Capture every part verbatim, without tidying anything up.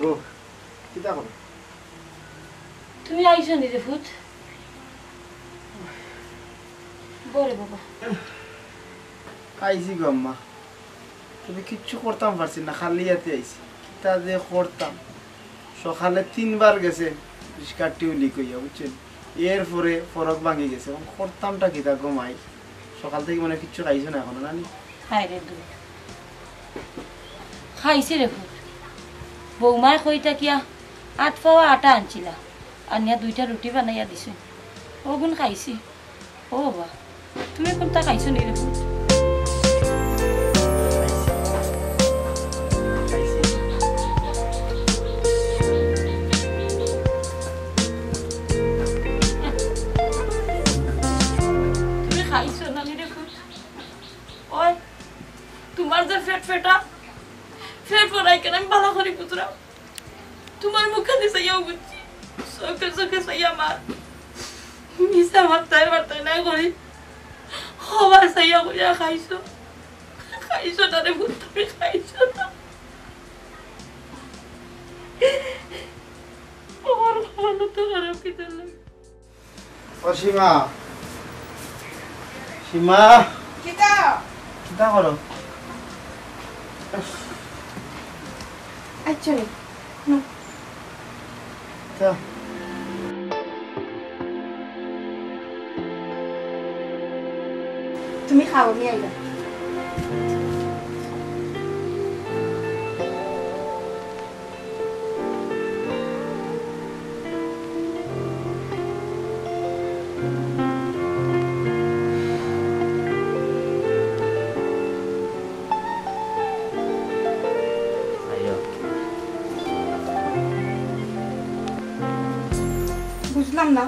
গো, কিতা করো? তুমি আইছো নি রে পুত? বরে বাবা। আইছি গো আম্মা, তবে কিচ্ছু করতাম পারছি না, খালি হাতে আইছি। কিতা যে করতাম, সকালে তিনবার গেছে রিস্কার টিউলি কইয়া, বুঝছেন? এরপরে ফরক ভাঙি গেছে, এখন করতামটা কিতা গো মাই? সকাল থাকি মনে হয় কিচ্ছু খাইছো না এখনো, না নি? হায় রে দুধ, খাইছি রে পুত। বৌমায় কই থাকিয়া আত পাওয়া আটা আনছিলা, আনিয়া দুইটা রুটি বানাইয়া দিছে, অগুন খাইছি। ও বাবা, তুমি কুনতা খাইছো নি রে পুত? তুমি খাইছো না নি রে পুত? ওই, তোমার যে পেট ফেটা, পেট ফোড়াই কেন আমি ভালা করি বুঝরাম। তোমার মুখখান চাইয়াও বুঝছি, চোখে চোখে চাইয়া আমার মিছা মাততায় মাততায় না করি, হবা চাইয়া করিয়া খাইছো, খাইছো না রে পুত, তুমি খাইছো না। আমার কপাল তো খারাপ কিতা লাগে। ও সীমা, সীমা, কিতা? কিতা করো? আচ্ছা রে। হুম। কিতা? তুমি খাও, আমি আইলাম। বুঝলাম না,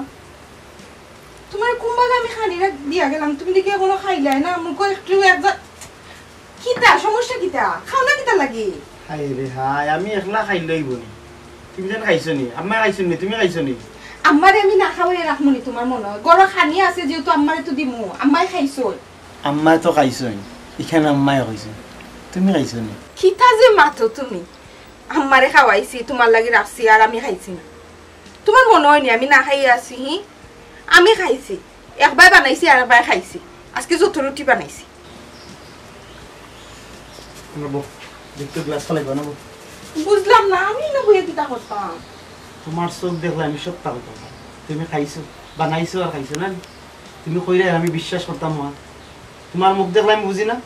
তোমার কুম্বালা আমি খানিটা দিয়া গেলাম, তুমি দেখি এখনো খাইলায় না, মুখো একটু এক জা-, কিতা, সমস্যা কিতা? খাও না কিতা লাগি? হায় রে হায়, আমি একলা খাইলে অইবো নি? তুমি যেন খাইছো নি, আম্মায় খাইছো নি, তুমি খাইছো নি? আম্মারে আমি না খাওয়াইয়া রাখমু নি, তোমার মনো অয়? ঘরো খানি আছে যেহেতু আম্মারে তো দিমু, আম্মায় খাইছইন। আম্মায় তো খাইছইন, ইখান আম্মায় খাইছইন, তুমি খাইছো নি? কিতা যে মাতো তুমি? আম্মারে খাওয়াইছি, তোমার লাগি রাখছি, আর আমি খাইছি না। তোমার মনো অয় নি আমি না খাইয়া আছি, হি? আমি খাইছি, একবার বানাইছি আর একবার খাইছি। আজকে যত রুটি বানাইছি। না বউ, দেখতে গ্লাস ফালাইবা না বউ। বুঝলাম না, আমি না বইয়া কিতা করতাম। তোমার চোখ দেখলে আমি সব পাগল করতাম। তুমি খাইছো, বানাইছো আর খাইছো না? তুমি কইরায় আমি বিশ্বাস করতাম না। তোমার মুখ দেখলে আমি বুঝি না?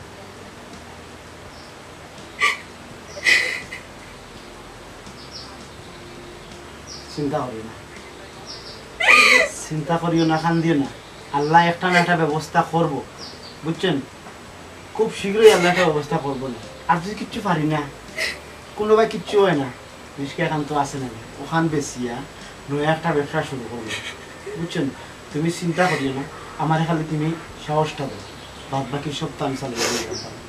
চিন্তা করিও না, চিন্তা করিও না, কান্দিও না। আল্লায় একটা না একটা ব্যবস্থা করবো, বুঝছেন? খুব শীঘ্রই আল্লায় একটা ব্যবস্থা করবো না। আর যদি কিচ্ছু পারি না, কুনুবায় কিচ্ছু অয় না, রিস্কা এখান তো আছে না, ওখান বেচিয়া নয়া একটা ব্যবসা শুরু করবো, বুঝছেন? তুমি চিন্তা করিও না, আমারে খালি তুমি সাহসটা দেও, বাদ বাকি সব তো আমি চালাই নিতাম পারমু।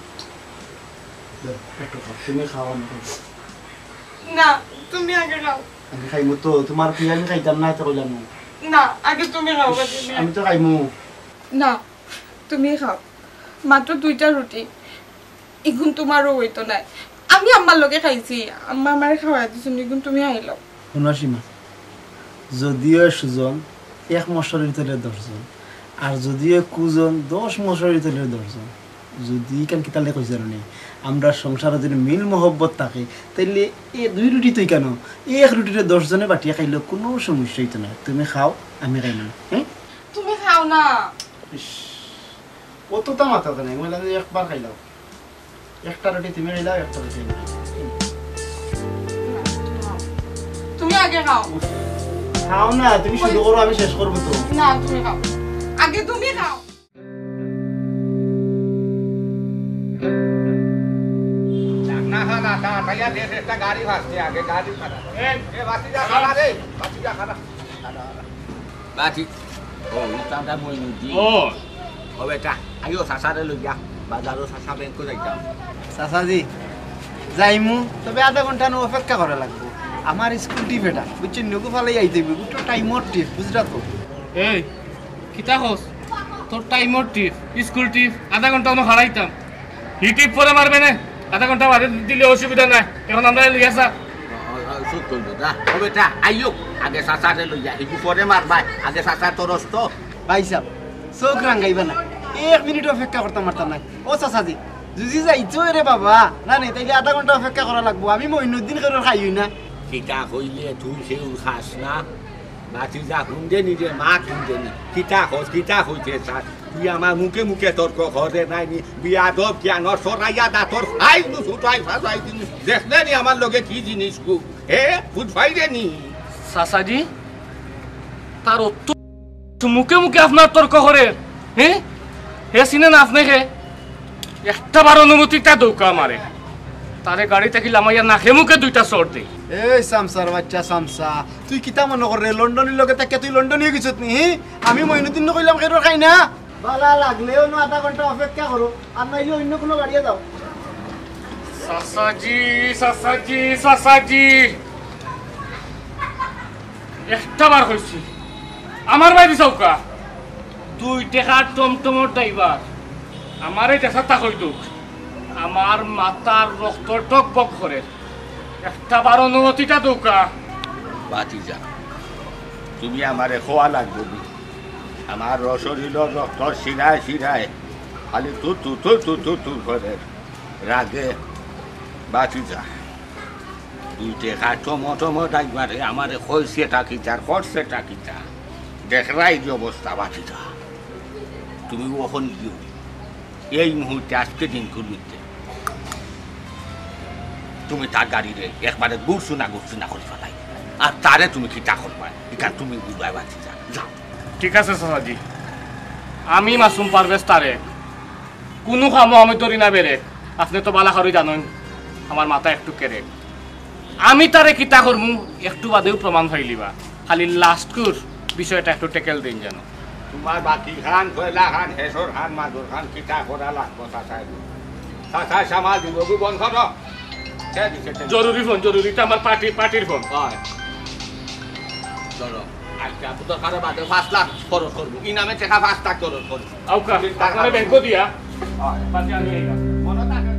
দেও, একটু খাও, তুমি খাও, আমি খাই। না, তুমি আগে খাও। আমি খাইমু তো, তোমার কি আমি খাইতাম না, এত কইলাম না। না, আগে তুমি খাও, ইস, বাদে আমি। আমি তো খাইমু। না, তুমি খাও, মাত্র দুইটা রুটি, ইগুন তোমারও অইতো নায়। আমি আম্মার লগে খাইছি, আম্মা আমারে খাওয়াই দিছইন, ইগুন তুমি খাইলাও। হুনো সীমা, যদিও সুজন এক মশারির তলে দশজন, আর যদিও কুজন দশ মশারির তলে দশজন, যদি ইখান কিতালে কইছে জানো নি, আমরার সংসারো যদি মিল মহব্বত থাকে, তাইলে এ দুই রুটি তো ইখানো, এক রুটিরে দশজনে বাটিয়া খাইলেও কুনু সমস্যা অইতো নায়। তুমি খাও, আমি খাইমু, হ্যাঁ? তুমি খাও না। ইস, অততা মাতাত নাই, মনে অয় একবার খাইলাও। একটা রুটি তুমি খাইলাও, একটা রুটি আমি খাইলাম। তুমি আগে খাও। খাও না, তুমি শুরু করো, আমি শেষ করবো তো। না, তুমি খাও। আগে তুমি খাও। না, না, না, না, ভাইয়া, দেখ, একটা গাড়ি ভাসছে আগে, গাড়ি খারাপ। এ, বাসি যা খারাপ রে, বাসি যা খারাপ। বাসি, ও, ই চান্দা মইনুদ্দিন। ও। ও বেটা, আইও চাচারে লইয়া, বাজারো চাচা ব্যাংকো যাইতাম। চাচাজি, যাইমু, তবে আধা ঘন্টা নু অপেক্ষা করা লাগবো। আমার স্কুল ট্রিপ এটা, বুঝছো? নগু ফালাই আইতে অইবো, একটু টাইমর ট্রিপ, বুঝরা তো? এই, কিতা কস? তোর টাইমর ট্রিপ, স্কুল ট্রিপ, আধা ঘন্টা অনো হারাইতাম। হি ট্রিপ পরে মারবে না, আধা ঘন্টা বাদে দিলে অসুবিধা নাই। এখন আমরা লইয়া চা। চুপ করবো না। ও বেটা, আইও, আগে চাচারে লইয়া, হিগু পরে মারবায়, আগে চাচা তরস তো। ভাইসাব, চউখ রাঙাইবা না, এক মিনিট অপেক্ষা করতাম পারতাম নায়। ও চাচাজি, যুদি যাইতো রে বাবা, না নি, তাইলে আধা ঘন্টা অপেক্ষা করা লাগবো। আমি মইনুদ্দিন কেউরর খাইও না। কিতা কইলে তুই সেউ খাস না? বাতিজা হুনদেনি রে, মাত হুনদেনি। কিতা কস, কিতা কইতে চাস? তুই আমার মুখে মুখে তর্ক করে নাই নি, বিয়াদব কিয়ানো সরাইয়া দাঁতর ফাইল নু ছুটাই ফালাই দিন। দেখলে নি আমার লগে কি জিনিস গু? হে, বুঝ পাইরে নি? চাচাজি, তার অত মুখে মুখে আপনার তর্ক করে, হে? হে চিনে না আপনাকে? একটা বার অনুমতিটা দৌকা আমারে। তারে গাড়ি থাকি লামাইয়া নাকে মুখে দুইটা চড় দে। এই সামসার বাচ্চা সামসা, তুই কিতা মনে করে লন্ডনীর লগে থাকিয়া তুই লন্ডনী অই গেছত নি, হি? আমি মইনুদ্দিন নু কইলাম কেউরর খাই না। বালা লাগলে অনো আধা ঘন্টা অপেক্ষা করো, আর নাইলে অইন্য কুনু গাড়িয়ে যাও। চাচাজি, চাচাজি, চাচাজি, একটা বার কইছি, আমার বাড়ি যাউক্কা। দুই টেকার টমটমর ড্রাইভার, আমারে যেতা তা কই দউক, আমার মাথার রক্ত টকবক করে। একটা বার অনুমতিটা দৌকা। বাতিজা, তুমি আমারে কওয়া লাগবো নি? আমার র-, শরীরর রক্ত শিরায় শিরায় খালি তু তু তু তু তু তু করে রাগে। বাতিজা, দুই টেকা টমো টমো ড্রাইভারে আমারে কইছে টা কিতা, করছে টা কিতা। দেখরায় কি অবস্থা বাতিজা। তুমি অখন গিও, এই মুহূর্তে আজকে দিন করুইতে তুমি তার গাড়িরে একবারে গুরসুনা গুরসুনা করি ফালাই। আর তারে তুমি কিতা করবায়, ইখান তুমি বুঝবায় বাতিজা। যাও। ঠিক আছে চাচাজি, আমি মাসুম পারভেজ তারেক, কুনু কামো আমি ধরি না বেরেক। আপনে তো বালা করি জানইন আমার মাথা একটু কেরেক। আমি তারে কিতা করমু একটু বাদেউ প্রমাণ পাইলিবা। খালি লাস্টকুর বিষয়টা একটু ট্যাকেল দিন যেন। তোমার বাকি খান, পয়লা খান, হেসর খান, মাজর খান, কিতা করা লাগবো, চাচাই গো। চাচাই সামাল দিব, গু বন্ধ করো। কে দিছে টেকা? জরুরি ফোন, জরুরি, ইটা আমার পার্টি, পার্টির ফোন। হয়। চলো, আজকে আপনি দরকারে বাদে পাঁচ লাখ খরচ করবো। ই নামে টেকা পাঁচ লাখ খরচ করবো। আউক্কা, আপনারে ব্যাংকো দিয়া। হয়। বাদে আমি আইলাম। মনে থাকে।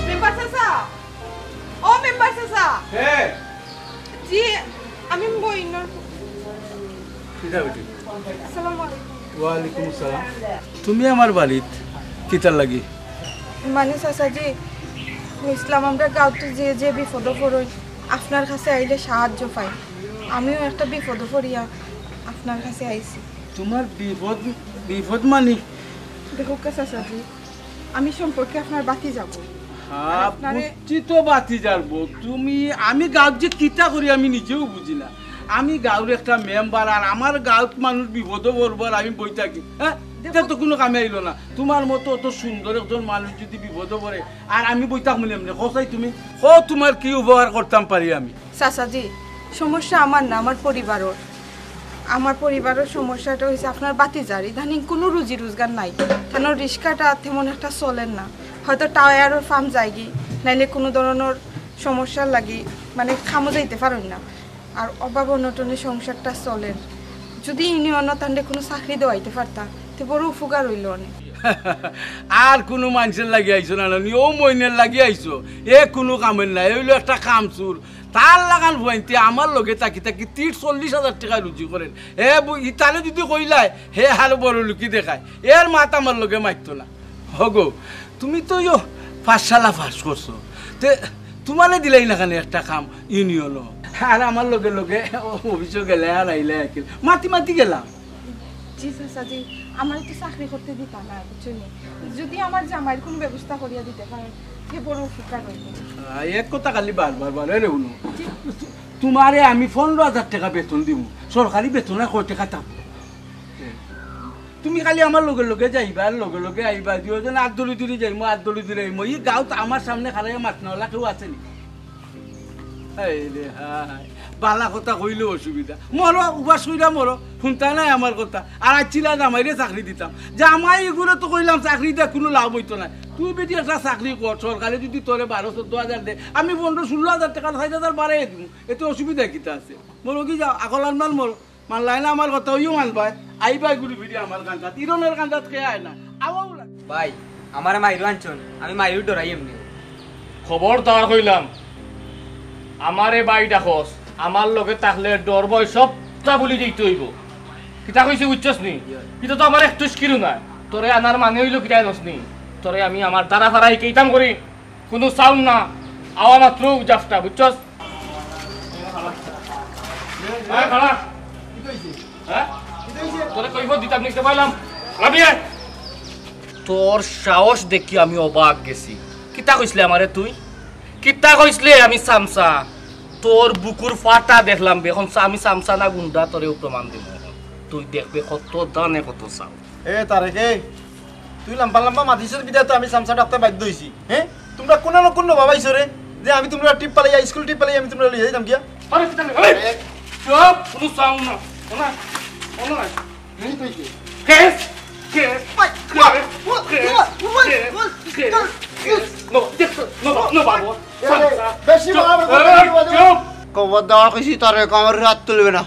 মেম্বার চাচা, ও মেম্বার চাচা। হে। জি, আমি বইনর। কিতা বেটি? আসসালামু আলাইকুম। ওয়ালাইকুম আসসালাম। তুমি আমার বাড়িত কিতার লাগি? মানে চাচাজি, কইছিলাম আমরা গাঁওত যে যে বিপদো পড়ই, আপনার কাছে আইলে সাহায্য পাই। আমিও একটা বিপদো পড়িয়া আপনার কাছে আইছি। তোমার বিপদ, বিপদ মানে? দেখউক্কা চাচাজি, আমি সম্পর্কে আপনার বাতিজা বউ। হ্যাঁ, আর আপনারে বুঝছি তো বাতিজার বউ। তুমি, আমি গাঁওত যে কিতা করি আমি নিজেও বুঝি না। আমি গাঁওর একটা মেম্বার, আর আমার গাঁওত মানুষ বিপদো পড়বো আর আমি বই থাকি, হ্যাঁ? দেখো এটা তো কুনু কামে আইলো না। তোমার মতো অত সুন্দর একজন মানুষ যদি বিপদো পড়ে, আর আমি বই থাকমু নি এমনে, কও চাই তুমি? কও তোমার কি উপকার করতাম পারি আমি? চাচাজি, সমস্যা আমার না, আমার পরিবারর। আমার পরিবারর সমস্যাটা অইছে আপনার বাতিজার, ইদানিং কুনু রুজি রোজগার নাই। তানর রিস্কাটা তেমন একটা চলের না, হয়তো টায়ারর পাম্প যায়গি, নাইলে কুনু ধরনর সমস্যার লাগি মানে কামো যাইতে পারইন না। আর অভাব অনটনে সংসারটা চলের। যদি ইউনিয়নো তানরে কুনু চাকরি দেওয়াইতে পারতা, তে বড় উপকার অইলো অনে। আর কুনু মানষর লাগি আইছো না নি, অউ মইনর লাগি আইছো। এ কুনু কামর না, এ অইলো একটা কামচুর। তার লাখান ফুয়াইন্তে আমার লগে থাকি থাকি তিরিশ চল্লিশ হাজার টেকা রুজি করের। হে বু-, ইতারে যদি কইলায়, হে হারো বড় লুকি দেখায়। এর মাত আমার লগে মাততো না। হগো, তুমি তো ইয়ো পাঠশালা পাস করছো। তে তোমারে দিলাই না কেনে একটা কাম ইউনিয়নো? আর আমার লগে লগে অফিসো গেলে আর আইলে আকিল। মাতি মাতি গেলাম। জি চাচাজি, আমারে তো চাকরি করতে দিতা না, বুঝছইন নি? যদি আমার জামাইর কুনু ব্যবস্থা করিয়া দিতে পারেন, তে বড় উপকার অইবো। আহ, এক কথা খালি বারবার বারে রে হুনো। জি। তোমারে আমি পনরো হাজার টেকা বেতন দিমু, সরকারি বেতন আর কয় টেকা থাকবো? তুমি খালি আমার লগে লগে যাইবা, আর লগে লগে আইবা, দুইজন আত ধরি ধরি যাইমু, আত ধরি ধরি আইমু। ই গাঁওত আমার সামনে খাড়াইয়া মাতনেওয়ালা কেউ আছে নি? হায় রে হায়, বালা কথা কইলেও অসুবিধা। মরো, উবাস কইরা মরো, হুনতা নায় আমার কথা। আর আইছিলা জামাইরে চাকরি দিতাম। জামাই ইগুরে তো কইলাম চাকরি দিয়া কুনু লাভ অইতো নায়। তুই বেটি একটা চাকরি কর, সরকারে যদি তোরে বারো চৌদ্দ হাজার দে, আমি পনরো ষোল্ল হাজার টেকা, ষাইট হাজার বাড়াইয়া দিমু। এতে অসুবিধা কিতা আছে? মরো কি যাও, আকল আনবান মরো। মানলায় না আমার কথা, অইও মানবায়। আইবায় ঘুরি ফিরি আমার কান্দাত। ইরনের কান্দাত কে আয় না? আওয়াও লাগে। ভাই, আমারে মাইরো আনছন, আমি মাইরো ডরাই এমনে। খবরদার কইলাম, আমারে ভাই ডাকস, আমার লগে থাকলে ডর ভয় সবটা ভুলি যাইতে অইবো। কিতা কইছি বুঝছস নি? ইতা তো আমার এক তুস্কিরও নায়। তোরে আনার মানে অইলো কিতা জানস নি? তোরে আমি আমার দ্বারা ফারা হিকাইতাম করি, কুনু সাউন্ড না, আওয়া মাত্র জাফটা, বুঝছস? এই, খাড়া। হ্যাঁ? তোরে কৈফত দিতাম নি, কিতা পাইলাম? লাফিয়ে। তোর সাহস দেখি আমি অবাক গেছি। কিতা কইছলে আমারে তুই? কিতা কইছলে আমি চামচা? তোর বুকুর ফাটা দেখলাম বে, এখন চা-, আমি চামচা না গুন্ডা, তোরেও প্রমাণ দিমু এখন। তুই দেখবে কত দানে কত চাও। এ তারেক, এ, তুই লাম্বা লাম্বা মাতিছস বিধায় তো আমি চামচা ডাকতে বাধ্য অইছি। হ্যাঁ? তোমরা কোন না কোন ভাবাইছো রে যে আমি তোমরা ট্রিপ পালাই, স্কুল ট্রিপ পালাই আমি তোমরা লইয়া যাইতাম গিয়া? আরে, কিতা রে? এই, চুপ, কুনু সাউন্ড না। শোনা, শোনা। এই তো এই যে। কেস, কেস, ওই, কেস, ওই, ওই, কেস, ওই, ওই, কেস, ওই, কেস, ওই, কেস। নো, দেখ, নো, নো, বাবু। এ, বেশি বাড়াবাড়ি করবে না, এই, বাবু। চুপ। খবরদার কইছি তারেক, আমার আত তুলবে না।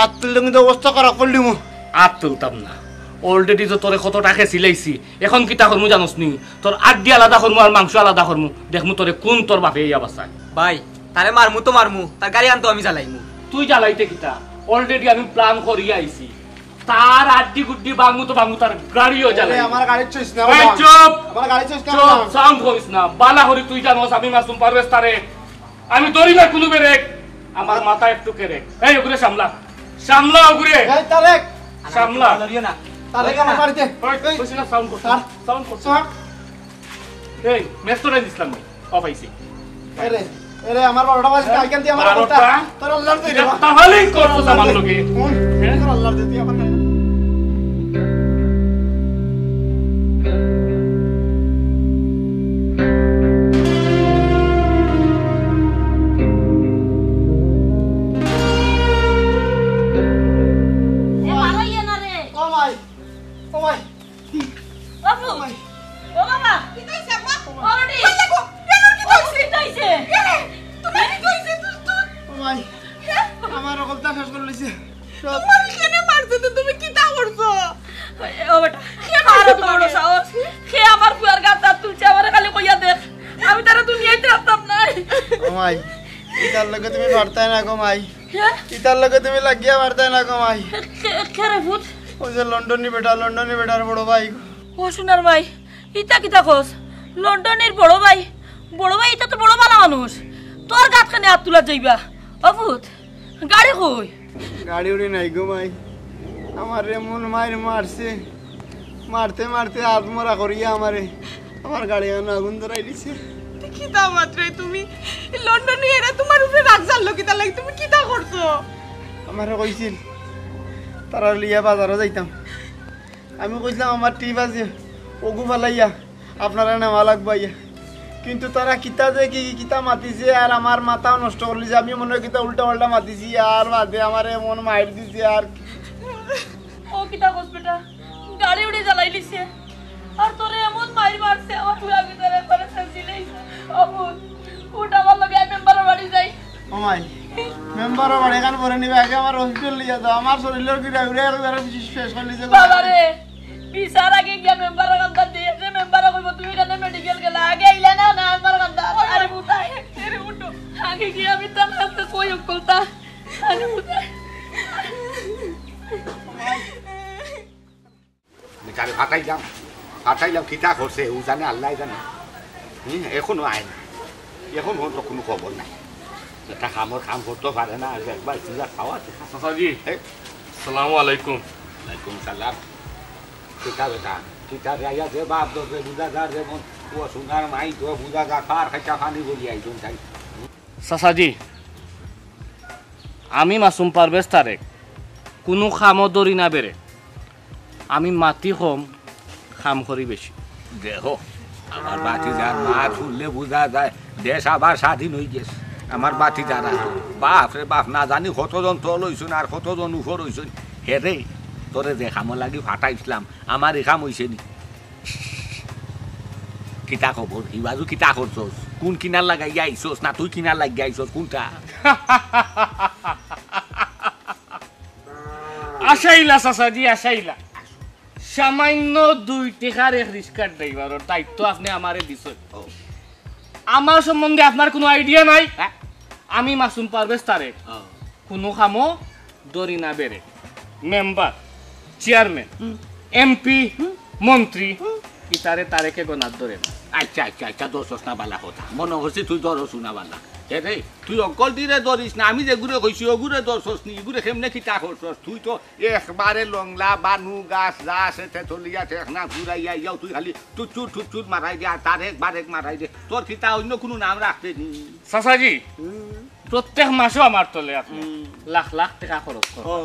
আত তুললে কিন্তু অবস্থা খারাপ করি দিমু। আত তুলতাম না। Already তো তোরে কতটা খেছিলাইছি। এখন কিতা করমু জানোস নি? তোর আড্ডি আলাদা করমু আর মাংস আলাদা করমু। দেখমু তোরে কুন তোর বাপে ইয়া বাসায়। ভাই, তারে মারমু তো মারমু, তার গাড়ি আনতো আমি জ্বালাইমু। তুই জ্বালাইতে কিতা? Already আমি প্ল্যান করিয়া আইছি। তার আড্ডি গুড্ডি ভাঙমু তো ভাঙমু, তার গাড়িও জ্বালাই। আমার গাড়ি ছুঁইস না, এই বাবা। চুপ! আমার গাড়ি ছুঁইস না, চুপ, বাবা। সাউন্ড করিস না। বালা করি তুই জানোস আমি মাসুম পারভেজ তারেক। আমি ধরি না কুনু বেরেক। আমার মাথা একটু কেরেক। এই ওগুরে সামলা। সামলা ওগুরে। এই তারেক। সামলা। ধরিও না। তারেক আমার বাড়িতে। ওই, এই। কইছি না সাউন্ড কর। স্যার। সাউন্ড কর। স্যার। এই, মেস্তরে দিছিলাম নি? অফ আইছি। এরে, এরে, আমার বারোটা বাজে, এই, কালকে দিয়ে আমার বারোটা? অবস্থা। তোর আল্লাহর দোহাই রে। তাহলেই করবো আমার লগে। হুন, হ্যাঁ? তোর আল্লাহর দোহাই, তুই আমার এ, মারো ইয়ে না রে। ও ভাই, ও ভাই। বাবু। ও ভাই। ও বাবা। কিতা অইছে আম্মা? ও বেটি। ভাই দেখো, কেন কিতা অইছে? কিতা অইছে? এ, তোমার কিতা অইছে? তুই, তুই। ও ভাই, হ্যাঁ? আমার অকলতা শেষ করি লাইছে। সব। তোমার কেনে মারছে তো তুমি কিতা করছো? ও বেটা, কে মারছে আর তোমারে? বড় সাহস। কে আমার পুয়ার গাত আত তুলছে, আমারে খালি কইয়া দেখ। আমি তারে দুনিয়াইতে রাখতাম না। ও মাই, ইতার লগে তুমি পারতায় না গো মাই। হ্যাঁ? ইতার লগে তুমি লাগিয়া পারতায় না গো মাই। কে, কে রে পুত? ওই যে লন্ডনী বেটা, লন্ডনী বেটার বড় ভাই। ও সোনার ভাই, ইতা কিতা কস? লন্ডনীর বড় ভাই? বড় ভাই, ইতা তো বড় ভালা মানুষ। তোর গাত কেনে আত তুলা যাইবা? ও পুত, গাড়ি কই? গাড়ি উড়ি নাই গো মাই, আমারে এমন মাইর মারছে, মারতে মারতে আধমরা করিয়া আমারে, আমার গাড়ি আনো আগুন ধরাই দিছে। তে কিতা মাতরায় তুমি? লন্ডনী এরা তোমার উপরে রাগ জ্বাললো কিতা লাগি? তুমি কিতা করছো? আমারে কইছিল তারা লিয়া বাজারো যাইতাম, আমি কইছিলাম আমার ট্রিপ আছে, ওগু ফালাইয়া আপনারা নেওয়া লাগবো আইয়া। কিন্তু তারা কিতা যে কি কিতা মাতিছে আর আমার মাথাও নষ্ট করি দিছে। আমি মনে হয় কিতা উল্টা পাল্টা মাতিছি আর বাদে আমারে এমন মাইর দিছে আর কি। ও কিতা কস বেটা, গাড়ি উড়ি জ্বালাই লিছে। আর তোরে এমন মাইর মারছে, আমার পুরা ভিতরে করে ফেলছিলি। ও পুত, উঠ আমার লগে, আমি মেম্বারর বাড়ি যাই। ও মাই, মেম্বারর বাড়ি এখান পরে নিবে, আগে আমার হসপিটাল লিয়ে যাও, আমার শরীরের ঘুরে ঘুরে একবারে শেষ করে দিছে। বাবা রে, বিচার আগে গিয়া মেম্বারর কান্দাত দে, যে মেম্বারে কইব তুমি কেনে মেডিকেল গেলা, আগে আইলে না, না আমার কান্দাত। আরে উঠাই, আরে উঠো, আগে গিয়া আমি তার কাছে কই হক্কলতা, আরে উঠাই। আমি তারে ফাটাইলাম, ফাটাইলাম, কিতা করছে, ও জানে, আল্লাহ জানে। হুম, এখনো আয় না, এখন পর্যন্ত কোনো খবর নাই। একটা কামর কাম করতে পারে না, আজ একবার সিজা খাওয়া। চাচাজি, এ? আসসালামু আলাইকুম। ওয়ালাইকুম সালাম। কিতা বেটা, কিতা রে, আইয়া যে বাপ দোষ রে, বুঝা যার যেমন, ও সোনার মাই তো বুঝা যার, পার খাইতা পানি বলি আইজন তাই। চাচাজি, আমি মাসুম পারভেজ তারেক, কুনু কামো ধরি না বেরে। আমি মাতি কম, কাম করি বেশি। দেখো, আমার ভাতিজার মাত হুনলে বুঝা যায়, দেশ আবার স্বাধীন অই গেছে। আমার ভাতিজার আর বাপ রে বাপ, না জানি কতজন তল অইছইন আর কতজন উপর অইছইন। হেরে, তোরে যে কামো লাগি ফাটাইছলাম, আমার ই কাম অইছে নি? কিতা খবর? হিবাজু কিতা করছস? কুন কিনার লাগাইয়া আইছস? না তুই কিনার লাগিয়া আইছস? কুনটা? আশাইলা চাচাজি, আশাইলা। সামান্য দুই টেকার এক রিক্সার ড্রাইভারর দায়িত্ব আপনে আমারে দিছইন। ও। আমার সম্বন্ধে আপনার কুনু আইডিয়া নাই। হ্যাঁ? আমি মাসুম পারভেজ তারেক। ও। কুনু কামো ধরি না বেরেক। মেম্বার, চেয়ারম্যান, হুম। এমপি, হুম। মন্ত্রী, হুম। ইতারে তারেকে গনাত ধরে না। আচ্ছা, আচ্ছা, আচ্ছা, ধরছস না বালা কথা। মনো করছি তুই ধরছু না বালা। এ রে, তুই অকলদিরে ধরিস না, আমি যেগুরে কইছি, ওগুরে ধরছস নি, ইগুরে কেমনে কিতা করছস? তুই তো একবারে লংলা, বানু, গাছ যা আছে, তেতলিয়া, ঠেকনা, ঘুরাইয়া, ইয়াও তুই খালি টুচুর, টুচুর মারাই দে, আর তারেক, বারেক মারাই দে। তোর কিতা অন্য কুনু নাম রাখতে নি? চাচাজি, হুম। প্রত্যেক মাসও আমার তলে আপনে হুম। লাখ লাখ টেকা খরচ করইন। ও।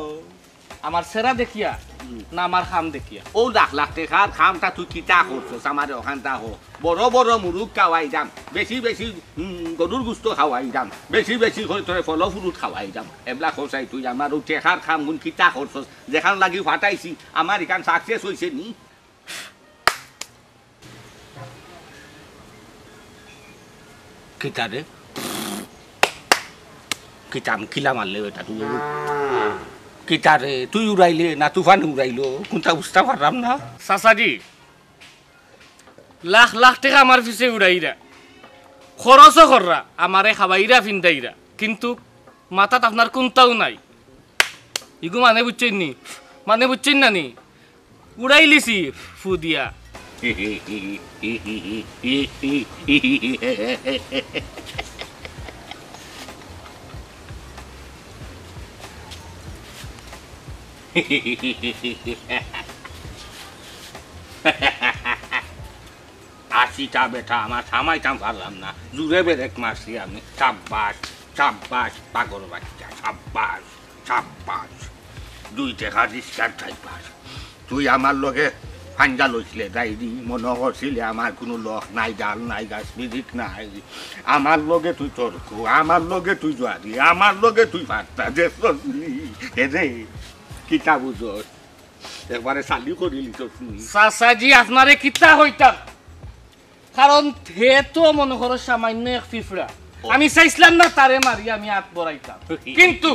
আমার চেহারা দেখিয়া হুম। না আমার কাম দেখিয়া? ও লাখ লাখ টেকার কামটা তুই কিতা করছস? আমারে অখানটা ক। বড় বড় মুরুগ খাওয়াইরাম, বেশি বেশি উম, গরুর গুস্ত খাওয়াইরাম, বেশি বেশি করি তোরে ফল ফ্রুট খাওয়াইরাম। এবলা কও চাই তুই আমার অউ টেকার কামগুন কিতা করছস? যেখান লাগি ফাটাইছি, আমার ইখান সাকসেস অইছে নি? কিতা রে? কিতা আমি কিলা মারলে বেটা তুই? কিতা রে? তুই উড়াইলে না তুফানে উড়াইলো? কুনটা বুঝতাম পারলাম না। চাচাজি, লাখ লাখ টেকা আমার পিছে উড়াইরা, খরচও কররা, আমারে খাবাইরা ফিন্দাইরা, কিন্তু মাথাত আপনার কুনটাও নাই। ইগু মানে বুঝছইন নি? মানে বুঝছইন না নি? উড়াইলিছি ফু দিয়া। আশিটা বেটা আমার সামাইতাম পারলাম না, জুরে বেরেক মারছি আমি। সাব্বাস, সাব্বাস, পাগল বাচ্চা, সাব্বাস, সাব্বাস। দুই টেকার রিক্সার ড্রাইভার, তুই আমার লগে ফাঞ্জা লইছিলে ডাইরি, মনো করছিলে আমার কুনু লখ নাই, ডাল নাই, গাছ পিরিত নাই। আমার লগে তুই তর্ক, আমার লগে তুই জুয়ারি, আমার লগে তুই ফাত্তা, দেখছস নি? এরে, কিতা বুঝস? একবারে চালি করিলিছস নি? চাচাজি, আপনারে কিতা কইতাম? কারণ হে তো মনো করো সামান্য এক ফিফড়া। ও। আমি চাইছিলাম না তারে মারি আমি আত বড়াইতাম। কিন্তু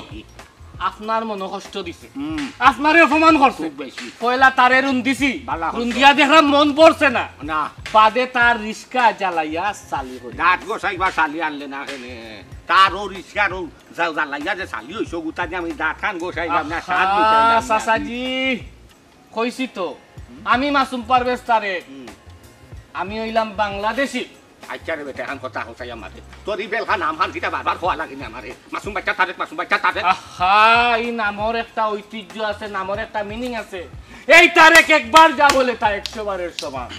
আপনার মনো কষ্ট দিছে। হুম। আপনারে অপমান করছে। খুব বেশি। পয়লা তারে রুন্দিছি। বালা করছো। রুন্দিয়া দেখলাম মন ভরছে না। না। বাদে তার রিক্সা জ্বালাইয়া চালি করি। দাঁত গোসাইবা চালি আনলে না কেনে? তার অউ রিক্সার অউ জ্বা-, জ্বালাইয়া যে চালি অইছে, গুতা দিয়া আমি দাঁত খান গোসাইলাম না, স্বাদ আহা, মিটাইলাম না। চাচাজি, কইছি তো, আমি মাসুম পারভেজ তারেক। হুম। আমি অইলাম বাংলাদেশি। আচ্ছা রে বেটা, এখান কথা হোসাই আমারে। তোর ই বেলখা নাম খান কিতা বারবার কওয়া লাগে নি আমারে? মাসুম বাচ্চা তারেক, মাসুম বাচ্চা তারেক। আহা, ই নামর একটা ঐতিহ্য আছে, নামর একটা মিনিং আছে। এই তারেক একবার যা বলে তা একশো বারের সমান।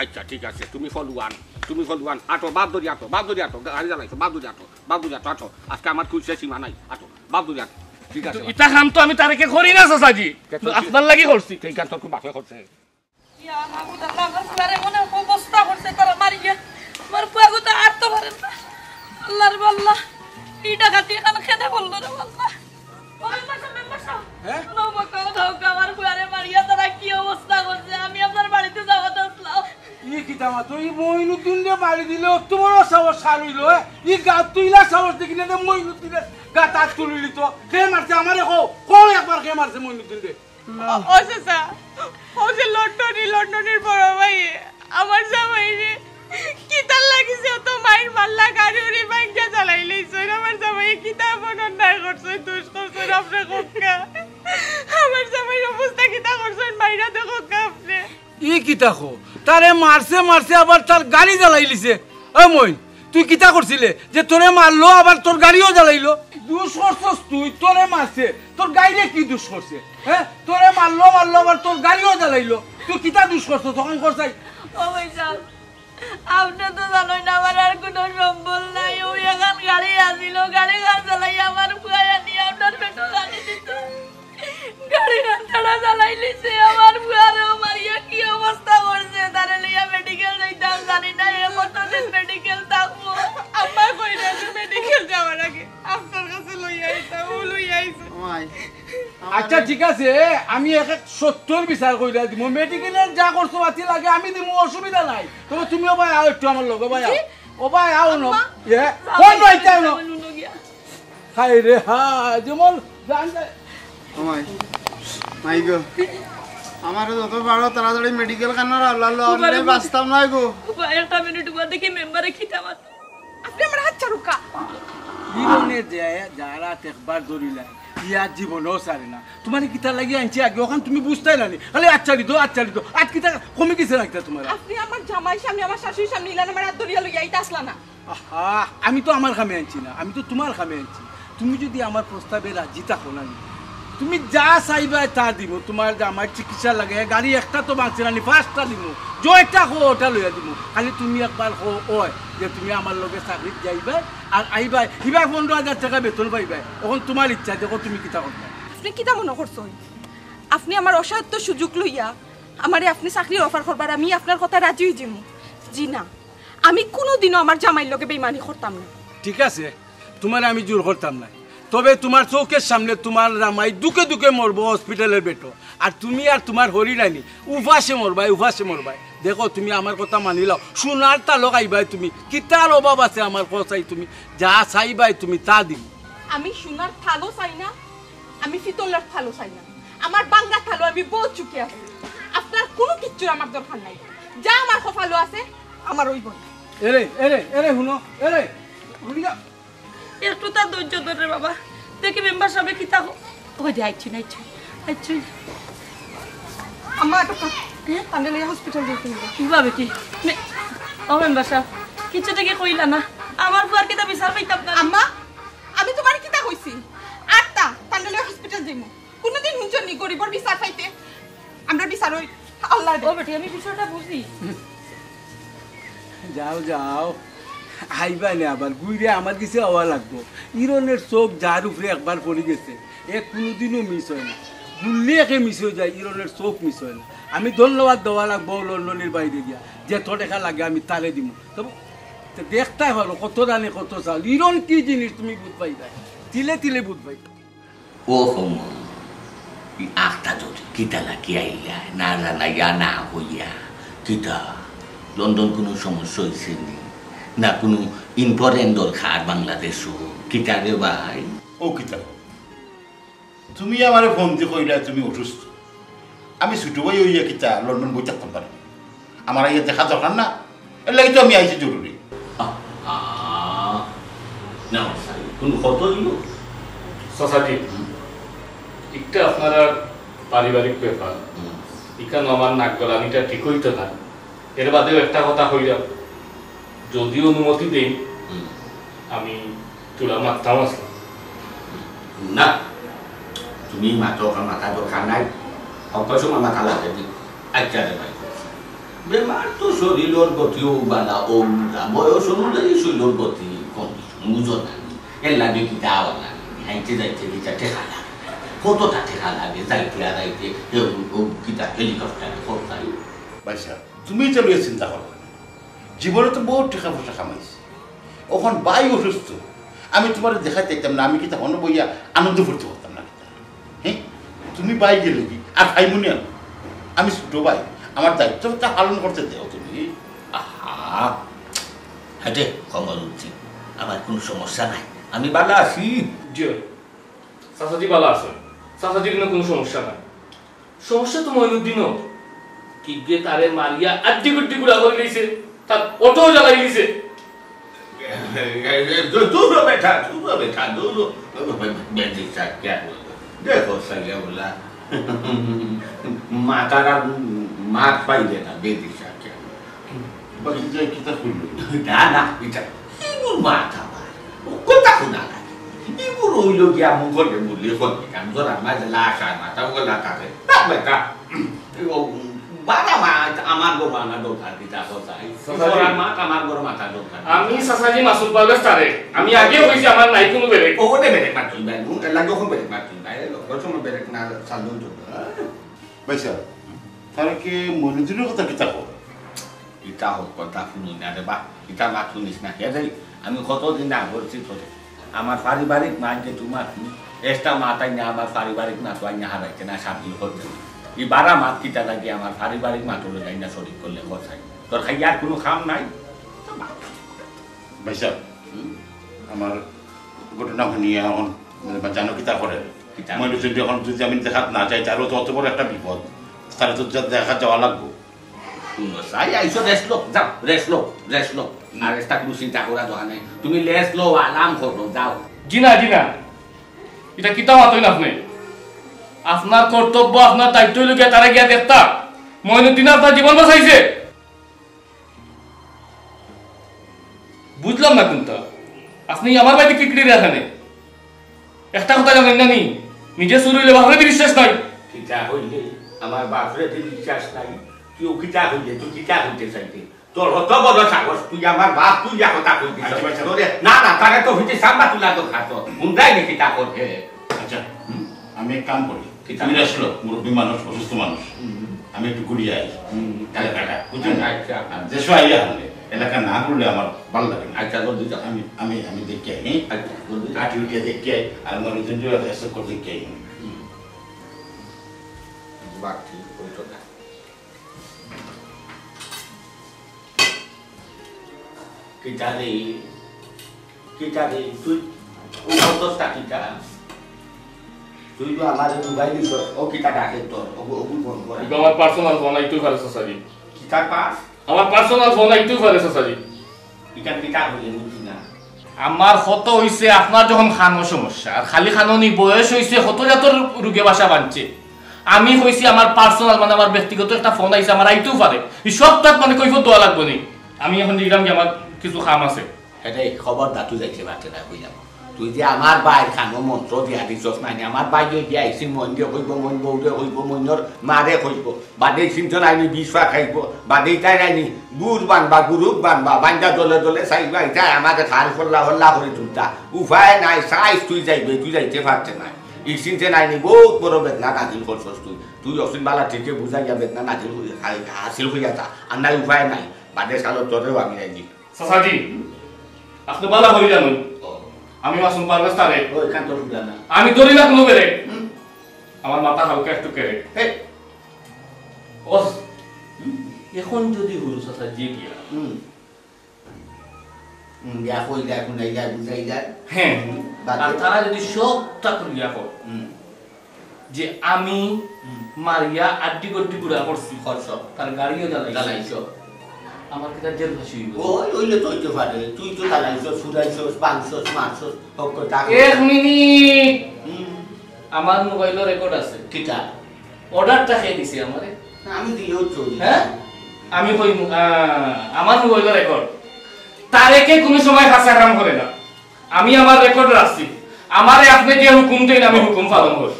আচ্ছা, ঠিক আছে, তুমি ফলুয়ান, তুমি ফলুয়ান। আটো, বাপ ধরি আটো, বাপ ধরি আটো, গাড়ি চালাইছো, বাপ ধরি আটো, বাপ ধরি আটো, আটো। আজকে আমার খুশির সীমা নাই, আটো। বাপ দুইজন। ঠিক আছে, কিন্তু বাপ। ইতা কাম তো আমি তারেকে করি না, চাচাজি। কে করছে? আপনার লাগি করছি। ঠিক আছে, তোর বাপে করছে। ইয়া মাবুদ আল্লাহ, আমার ফুয়ারে মনে অবস্থা করছে তারা মারিয়া। আমার ফুয়া গো তো আটতে পারে না। আল্লাহ রে আল্লাহ, এই ডাকাতি এখানে খেতে বললো রে আল্লাহ। ও মেম্বার সাহেব, মেম্বার সাহেব। হ্যাঁ? ও বাবা, কও, কও, কও, আমার ফুয়ারে মারিয়া তারা কি অবস্থা করছে? আমি আপনার বাড়িতে যাওয়া দরকার। ই কিতা মাতো, ই মইনুদ্দিনরে বাড়ি দিলে অত বড় সাহস কার অইলো, এ? ই গাত তুইলা সাহস দেখি না, মইনুদ্দিনর গাত আত তুলিলি তো। কে মারছে আমারে কও, কও একবার কে মারছে মইনুদ্দিনরে? ও, ও চাচা, ও যে লন্ডনী, লন্ডনীর বড় ভাই, আমার জামাইরে কিতার লাগিছে অত মাইর মারলা, গাড়ি উড়ি ভাঙ্গিয়া জ্বালাইলাইছইন। আমার জামাই কিতা এমন অন্যায় করছইন, দুষ করছইন, আপনে কউক্কা। আমার জামাইর অবস্থা কিতা করছইন, মাইরা দেখউক্কা আপনে। ই কিতা কও? তারে মারছে, মারছে, আবার তার গাড়ি জ্বালাইলিছে। এ মইন, তুই কিতা করছিলে যে তোরে মারলো, আবার তোর গাড়িও জ্বালাইলো? দুষ করছস তুই, তোরে মারছে, তোর গাড়িয়ে কি দুষ করছে? হ্যাঁ, তোরে মারলো, মারলো, আবার তোর গাড়িও জ্বালাইলো। তুই কিতা দুষ করছস তখন কর চাই? ও ভাইসাব, আপনে তো জানইন না, আমার আর কুনু সম্বল নাই। অউ এখান গাড়ি আছিল, গাড়িখান চালাইয়া আমার ফুয়ায় আনি আপনার পেটো গালি দিত। গাড়িখান তারা চালাইলিছে, আমার ফুয়ারেও মারিয়া কি অবস্থা করছে, তারে লইয়া মেডিকেল যাইতাম, জানি না এ কতদিন মেডিকেল থাকবো। আম্মা কইরা যে মেডিকেল যাওয়ার আগে আপনার কাছে লইয়া আইতাম, ও লইয়া আইছে। আচ্ছা, ঠিক আছে, আমি এক এক সত্যর বিচার কইরা দিমু। মেডিকেলে যা খরচ পাতি লাগে আমি দিমু, অসুবিধা নাই। তবে তুমি ও ভাই আও একটু আমার লগে, ভাই আও। জি? ও ভাই আও না। আম্মা, এ, যাও, কোন ভাই যাও, যাও না? যাও, যাও, যাও। হায় রে হায়, যেমন জান যায়। ও মাই, মাই গো। আমারে যত পারো তাড়াতাড়ি মেডিকেল খানার আল্লাহ লো, আমি বাঁচতাম না গো। উবা, একটা মিনিট উবা, দেখি মেম্বারে কিতা মাত। আপনি আমার হাত ছাড়ুক্কা। জীবনে যে যারা একবার ধরিলায়, ইয়া জীবনেও ছাড়ে না। তোমারে কিতা লাগি আনছি আগে, অখান তুমি বুঝতায় না নি। খালি আচ্ছা দিত, আচ্ছা দিত। আজ কিতা কমে গেছে না কিতা তোমার? আপনি আমার জামাইর সামনে, আমার শাশুড়ির সামনে ইলান আমার হাত ধরিয়া লইয়া আইতা আসলা না। আহা, আমি তো আমার কামে আনছি না, আমি তো তোমার কামে আনছি। তুমি যদি আমার প্রস্তাবে রাজি থাকো না নি, তুমি যা চাইবায় তা দিমু। তোমার জামাইর চিকিৎসা লাগে, গাড়ি একটা তো বাঁচে না নি, পাঁচটা দিমু। যেটা কও ওটা লইয়া দিমু। খালি তুমি একবার কও অয় যে তুমি আমার লগে চাকরিত যাইবায় আর আইবায়, ইবায় পনেরো হাজার টেকা বেতন পাইবায়। অখন তোমার ইচ্ছা, দেখো তুমি কিতা করবায়। আপনি কিতা মনো করছইন? আপনি আমার অসাধ্য সুযোগ লইয়া আমারে আপনি চাকরির অফার করবার, আমি আপনার কথা রাজি অই যিমু। জি না, আমি কুনুদিনও আমার জামাইর লগে বেইমানি করতাম না। ঠিক আছে, তোমারে আমি জোর করতাম না, তবে তোমার চউখের সামনে তোমার জামাই দুখে দুখে মরবো হসপিটালের বেডো, আর তুমি আর তোমার হরিরানী উপাসে মরবায়, উপাসে মরবায়। দেখো, তুমি আমার কথা মানি লও, সোনার তালও খাইবায় তুমি। কিতার অভাব আছে আমার, কও চাই, তুমি যা চাইবায় তুমি তা দিমু। আমি সোনার থালও চাই না, আমি পিতলের থালও চাই না। আমার ভাঙ্গা থালও আমি বউত সুখে আছি। আপনার কুনু কিচ্ছুর আমার দরকার নাই। যা আমার কপালো আছে, আমার অইবো। এরে, এরে, এরে, হুনো, এরে, হুনি যাও। একটু তার ধৈর্য ধর রে বাবা। দেখি মেম্বার সাবে কিতা কয়। ওই দে, আইছইন, আইছইন, আইছইন। আম্মা, একটু কা-, হ্যাঁ? তানরে লইয়া হসপিটাল যাইতে অইবো। কিবা বেটি? মে-, ও মেম্বার সাব, কিচ্ছু থাকি কইলা না। আমার ফুয়ার কিতা বিচার পাইতাম না। আম্মা, আমি তোমারে কিতা কইছি? আটটা, তানরে লইয়া হসপিটাল যাইমু। কুনুদিন হুনছো নি গরিবর বিচার পাইতে? আমরা বিচার অই আল্লাহ দে। ও বেটি, আমি বিষয়টা বুঝি। যাও, যাও, আইবায় নে আবার, ঘুইরে আমার গেছে আওয়া লাগবো। ইরনের চউখ যার উপরে একবার পড়ি গেছে, এ কুনুদিনও মিস অয় না। গুল্লে একে মিস অই যায়, ইরনের চউখ মিস অয় না। আমি ধন্যবাদ দেওয়া লাগবো লন্ডনের বাইরে গিয়া, যত টেকা লাগে আমি তারে দিমু। তবে তো দেখতায় পারো কত দানে কত চাউল। ইরন কি জিনিস তুমি বুঝ পাইবায়, তিলে তিলে বুঝ পাইবায়। ও কমল, ই আখতা যদি কিতা লাগি আইলা, না জানাইয়া, না কইয়া, কিতা? লন্ডন কুনু সমস্যা অইছে নি? না কুনু important দরকার বাংলাদেশো? কিতা রে ভাই? ও কিতা? তুমি আমারে ফোন দি কইলা তুমি অসুস্থ। আমি ছুটু ভাই অইয়া কিতা লন্ডন বই থাকতাম পারি? আমার আইয়া দেখা দরকার না? এর লাগি তো আমি আইছি জরুরি। আহা, না, স্যার, কুনু কথা অইলো? চাচাজি, হুম? একটা আপনারার পারিবারিক ব্যাপার। হুম। ইখানো আমার নাক গলানিটা ঠিক অইতো না। এর বাদেও একটা কথা কইলাম, যদি অনুমতি দেইন, হুম। আমি তুলা মাততাম আছলাম। না, তুমি মাতো, অখন মাতার দরকার নাই। অত সময় মাতা লাগে নি। আচ্ছা রে ভাই, বেমার তো শরীরর গতিও বালা, ও উল্টা, বয়স অনুযায়ী শরীরর গতি কম বেশি, বুঝো না নি? এর লাগি কিতা আওয়া লাগে? আইতে যাইতে কিতা টেকা লাগে? কতটা টেকা লাগে? যাইতে আর আইতে, কেউ, কেউ কিতা হেলিকপ্টারে খরচ লাগে? ভাই সাহেব, তুমি ইতা লইয়া চিন্তা করো না। জীবনে তো বউত টেকা পয়সা কামাইছি। অখন ভাই অসুস্থ, আমি তোমারে দেখাইতে আইতাম না, আমি কিতা হনো বইয়া আনন্দ ফুর্তি করতাম না কিতা? হ্যাঁ, তুমি ভাই গেলে কি আর খাইমু নি আমি? আমি ছোট ভাই, আমার দায়িত্বটা পালন করতে দেও তুমি। আহা, হেটে কমল উঠছি, আমার কুনু সমস্যা নাই, আমি বালা আছি। জি, চাচাজি বালা আছইন, চাচাজির কুনু সমস্যা নাই। সমস্যা তো মইনুদ্দিনও। কিগিয়ে তারে মারিয়া আড্ডি গুড্ডি গুড়া করি লাইছে, তার অটো জ্বালাই দিছে। দূর বেটা, দূর বেটা, দূর। বেদিশা কিয়া? দেখো সাইয়া বলা, মাতার আর মাত পাইলে না, বেদিশা কিয়া? বাকি যাই কিতা কইল? না, না, ইতা ইগুর মাত আমার। ও কথা হুনা লাগে। ইগুর অইল গিয়া মুখলে মুরলি করবে। আমি তো রান্না যে লাশ আর মাথা ওগুলো লাগাবে। না, বেটা। ও, বাবা মা, আমার গরু আনা দরকার কিতা কথা? চাচা, ওরা মা, আমার গরু মাথা দরকার। আমি চাচাজি মাসুদ পারভেজ তারেক। আমি আগেও কইছি আমার নাই কুনু ব্রেক। ও, ওটা ব্রেক মারছইন ভাই। এর লাগি অখন ব্রেক মারছইন ভাই। এর লগে সময় ব্রেক না চালু তো। ভাই সাহেব, তারা কি মইনুদ্দিনর কথা কিতা কয়? ইতা হক কথা হুনি না রে বা, ইতা মাত হুনিস না। হে রে, আমি কতদিন না করছি তোরে। আমার পারিবারিক মাত যে তোমার, হুম, এক্সট্রা মাত আইনা আমার পারিবারিক মাত আইনা হারাইতে না, সাবধান করতে। ই বারা মাত কিতা লাগে আমার পারিবারিক মাত হলো যাই না শরিক করলে কথাই। তোর খাইয়ার কুনু কাম নাই। ভাই সাহেব, হুম? আমার ঘটনা হুনিয়া অখন, মানে, জানো কিতা করে? কিতা? মইনুদ্দিন অখন যদি আমি দেখাত না যাই, তারও তো অত বড় একটা বিপদ। তারে তো যা-, দেখা যাওয়া লাগবো। হুনো, চাই আইছো, রেস্ট লও, যাও, রেস্ট লও, রেস্ট লও। আর একটা কোনো চিন্তা করা দরকার নাই। তুমি রেস্ট লও, আরাম করো, যাও। জি না, জি না, ইটা কিতা মাতইন আপনে? আপনার কর্তব্য, আপনার দায়িত্ব অইলো গিয়া তারে গিয়া দেখতা। মইনুদ্দিন আপনার জীবন বাঁচাইছে। বুঝলাম না কুনটা। আপনে আমার বাড়িত কিকড়ি রাখেন? একটা কথা জানইন না নি? নিজে চুর অইলে বাপরে বিশ্বাস নাই। কিতা কইলে? আমার বাপরে যে বিশ্বাস নাই? তুই ও কিতা কইলে? তুই কিতা কইতে চাইতে? তোর অত বড় সাহস, তুই আমার বাপ, তুই ইয়া কথা কই দিছস। আচ্ছা, আচ্ছা। তোরে, না, না, তারে তো হইতে সামনা তুলা তো খাতো। হুন্ডাই নাকি তা করবে? আচ্ছা, হুম? আমি এক কাম করি। কিতা? তুমি রেস্ট লও, মুরব্বী মানুষ, অসুস্থ মানুষ। হুম। আমি একটু ঘুরিয়া আই। হুম। এলাকাটা, বুঝছো না? আচ্ছা। আর দেশো আইয়া হলে এলাকা না ঘুরলে আমার ভালো লাগে না। আচ্ছা, জলদি যাও। আমি, আমি, আমি দেখি আই, হ্যাঁ? আচ্ছা, জলদি যাও। আটি উঠিয়া দেখি আই, আর আমার ওই জন্য এসব করে দেখি আই। হুম। বাহ, ঠিক, ওই তো না। কিতা রে? কিতা রে? তুই ও কতটা কিতা? তুই তো আমারে ডুবাই দিছস। ও কিতা ডাকে তোর? ও, ও ফোন করে। ইগু আমার পার্সোনাল ফোন, আইতেও পারে চাচাজি। কিতা পাস? আমার পার্সোনাল ফোন, আইতেও পারে চাচাজি। ইটা কিতা হইলে বুঝি না। আমার কত হইছে, আপনার যখন খানো সমস্যা, আর খালি খানো নি, বয়স হইছে, কত জাতর রোগে বাসা বাঁধছে। আমি কইছি আমার পার্সোনাল, মানে আমার ব্যক্তিগত একটা ফোন আইছে, আমার আইতেও পারে। ই সব তাত মানে কৈফত দেওয়া লাগবো নি। আমি এখন দেখলাম যে আমার কিছু কাম আছে। হেটাই খবরদার তুই যাইতে পারতে না, কইলাম। তুই যে আমার ভাইর খানো মন্ত্র দিয়া দিছস না নি, আমার ভাই ওই যে আইছি, মইনরে কইব, মইন বউরে কইব, মইনর মারে কইব। বাদে চিন্তা নাই নি, বিষ পা খাইব। বাদে তাই নাই নি, গুর বানবা, গুরুক বানবা, বান্দা দলে দলে চাইবা, ইটায় আমারে খাল খোল্লা হল্লা করি তুলতা। উপায় নাই, চাইস তুই যাইবে, তুই যাইতে পারতে না। ই চিন্তা নাই নি, বহুত বড় বেদনা নাজিল করছস তুই। তুই অসীম বালা ঠিকই বুঝাইয়া বেদনা নাজিল করি, হা-, হাসিল করিয়া যা। আর নাই উপায় নাই, বাদে সালো তোরেও আমি রাজি। চাচাজি, আপনে বালা করি জানইন। ও। আমি মাসুম পারভেজ তারেক। ও, এখান তো ঢুকলা না। আমি ধরি না কোনো বেরে। হুম। আমার মাথা হালকা একটু কেড়ে। হে। ও, হুম। এখন যদি হুরু চাচাজি গিয়া। হুম। হুম, গিয়া কই যায়, কোনাই যায়, বুঝাই যায়। হ্যাঁ। হুম, বাদ আর দে। তারা যদি সবটা খুলিয়া কয়, হুম। যে আমি হুম। মারিয়া আড্ডি গড্ডি গুড়া করছি। করছ। তার গাড়িও জ্বালাইছি। জ্বালাইছ। আমার কিতা জেল ফাঁসি হইব? ওই, হইলে তো হইতে পারে। তুই তো জ্বালাইছস, ফুরাইছস, ভাঙছস, মারছস, হক কথা। এক মিনিট। হুম। আমার মোবাইলও রেকর্ড আছে। কিতা? অর্ডারটা কে দিছে আমারে? না, আমি দিলেও চলি। হ্যাঁ? আমি কই, আহ, আমার মোবাইলও রেকর্ড। তারেকে কোনো সময় হাছা কাম করে না। আমি আমার রেকর্ড রাখছি। আমারে আপনে যে হুকুম দেন, আমি হুকুম পালন করি।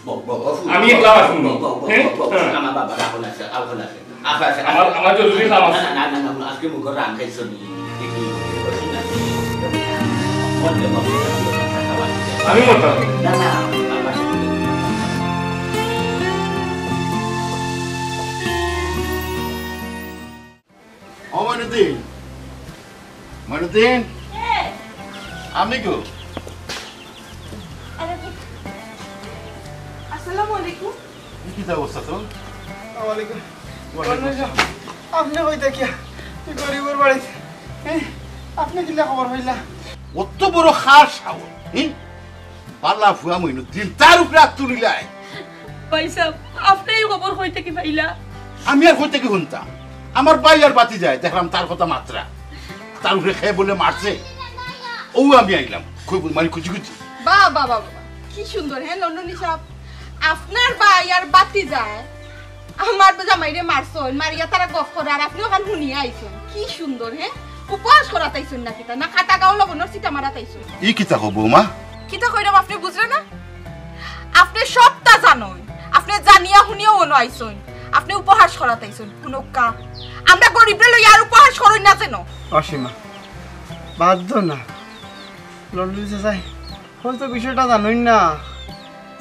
বক, বক, বক, আমি বক, একলা বক, শুনবো। বক, বক, হ্যাঁ? বক, বক, হ্যাঁ। আমার বাবা রাখো না, স্যার, রাখো না, স্যার। আচ্ছা, আচ্ছা, আমার, আমার জরুরি কাম আছে। না, না, না, না, আজকে মুখে রান খাইছো নি? দেখি, বসো না। বল, বল, বল, বল, বল। আমি মরতাম। না, না, আমার বাবা। ও মইনুদ্দিন, মইনুদ্দিন, কে? আমি গো। আরে, আসসালামু আলাইকুম। ই কিতা অবস্থা তোর? আসসালামু আলাইকুম। ওয়ালাইকুম আসসালাম। আপনে কই থাকিয়া? তুই গরিবর বাড়িত। হ্যাঁ? আপনে কিলা খবর পাইলা? অত বড় কার সাহস, হ্যাঁ? বালা ফুয়া মইনুদ্দিন, তার উপরে আত তুলিলায়। ভাইসাব, আপনে ই খবর কই থাকি পাইলা? আমি আর কই থাকি হুনতাম? আমার ভাই আর ভাতিজায় দেখলাম তার কথা মাতরা। তার উপরে কে বলে মারছে। অউ আমি আইলাম। কই বল, মানে খুশি খুশি। বাহ, বাহ, বাহ, বাহ। কি সুন্দর, হ্যাঁ, লন্ডনী সাব? আপনার ভাই আর ভাতিজায় আমার তো জামাইরে মারছইন, মারিয়া তারা গফ করে, আর আপনে অখান হুনিয়া আইছইন। কি সুন্দর, হ্যাঁ? উপহাস করাত আইছইন না কিতা? না কাটা গাও লবণর ছিটা মারাত আইছইন? ই কিতা কও বৌমা? কিতা কইরাম আপনে বুঝরা না? আপনে সবটা জানইন, আপনে জানিয়া হুনিয়াউ অনো আইছইন, আপনে উপহাস করাত আইছইন। কুনক্কা আমরা গরিবরে লইয়া আর উপহাস করইন না যেন। অসীমা, বাদ দেও না। লন্ডনী চাচায় হয়তো বিষয়টা জানইন না।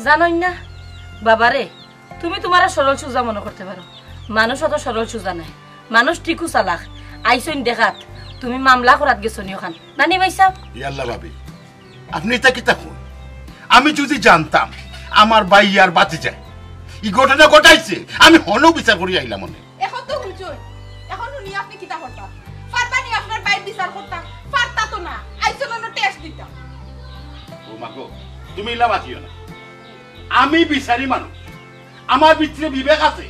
জানইন না? বাবারে, তুমি তুমারে সরল সুজা মনো করতে পারো, মানুষ অত সরল সুজা নায়। মানুষ ঠিকউ চালাক। আইছইন দেখাত, তুমি মামলা করাত গেছো নি অখান। নানি ভাইসাব? ইয়াল্লা ভাবি, আপনে ইতা কিতা কইন? আমি যুদি জানতাম আমার ভাই আর ভাতিজায় ই ঘটনা ঘটাইছে, আমি হনো বিচার করি আইলাম অনে। এখন তো হুনছইন, এখন হুনি আপনে কিতা করতা? পারবা নি আপনার ভাইর বিচার করতা? পারতা তো না, আইছইন অনো টেস্ট দিতা। ও মা গো, তুমি ইলা মাতিও না। আমি বিচারি মানুষ, আমার ভিতরে বিবেক আছে।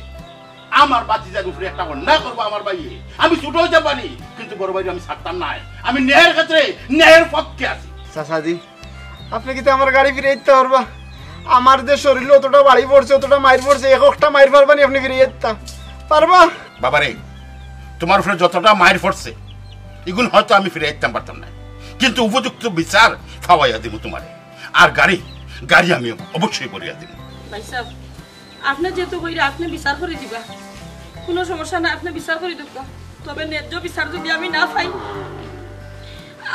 আমার ভাতিজার উপরে একটা অন্যায় করবো আমার ভাইয়ে। আমি ছোট অইতাম পারি, কিন্তু বড় ভাইরে আমি ছাড়তাম নায়। আমি ন্যায়ের ক্ষেত্রে ন্যায়ের পক্ষে আছি। চাচাজি, আপনে কিতা আমার গাড়ি ফিরাই দিতা পারবা? আমার যে শরীরে অতটা বাড়ি পড়ছে, অতটা মাইর পড়ছে, এক একটা মাইর পারবা নি আপনে ফিরাই দিতা পারবা? বাবারে, তোমার উপরে যতটা মাইর পড়ছে, ইগুন হয়তো আমি ফিরাই দিতাম পারতাম নায়, কিন্তু উপযুক্ত বিচার পাওয়াইয়া দিমু তোমারে। আর গাড়ি, গাড়ি আমি অবশ্যই করিয়া দিমু। ভাইসাব, আপনে যেহেতু কইরা, আপনে বিচার করি দিবা, কুনু সমস্যা নাই, আপনে বিচার করি দিবা। তবে ন্যায্য বিচার যদি আমি না পাই,